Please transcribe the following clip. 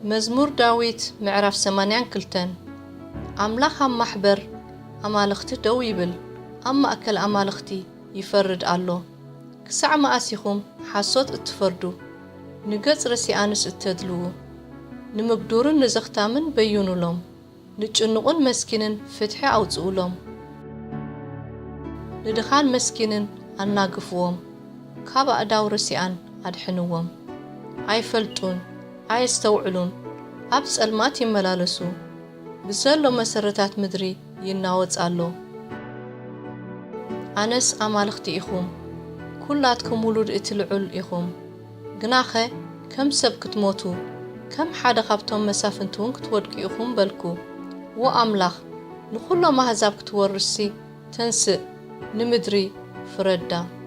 መዝሙር ዳዊት ምዕራፍ ሰማንያን ክልተን። ኣምላኽ ኣብ ማሕበር ኣማልኽቲ ደው ይብል፣ ኣብ ማእከል ኣማልኽቲ ይፈርድ ኣሎ። ክሳዕ መኣስ ኢኹም ሓሶት እትፈርዱ፣ ንገጽ ረሲኣንስ እተድልዉ? ንምግዱርን ንዘኽታምን በዩኑሎም፣ ንጭኑቕን መስኪንን ፍትሒ ኣውጽኡሎም። ንድኻን መስኪንን ኣናግፍዎም፣ ካብ ኣእዳው ረሲኣን ኣድሕንዎም። ኣይፈልጡን፣ ኣየስተውዕሉን፣ ኣብ ጸልማት ይመላለሱ። ብዘሎ መሰረታት ምድሪ ይናወጽ ኣሎ። ኣነስ ኣማልኽቲ ኢኹም፣ ኩላትኩም ውሉድ እቲ ልዑል ኢኹም። ግናኸ ከም ሰብ ክትሞቱ፣ ከም ሓደ ካብቶም መሳፍንቲ እውን ክትወድቁ ኢኹም በልኩ። ዎ ኣምላኽ፣ ንኹሎም ኣህዛብ ክትወርስሲ ተንስእ፣ ንምድሪ ፍረዳ።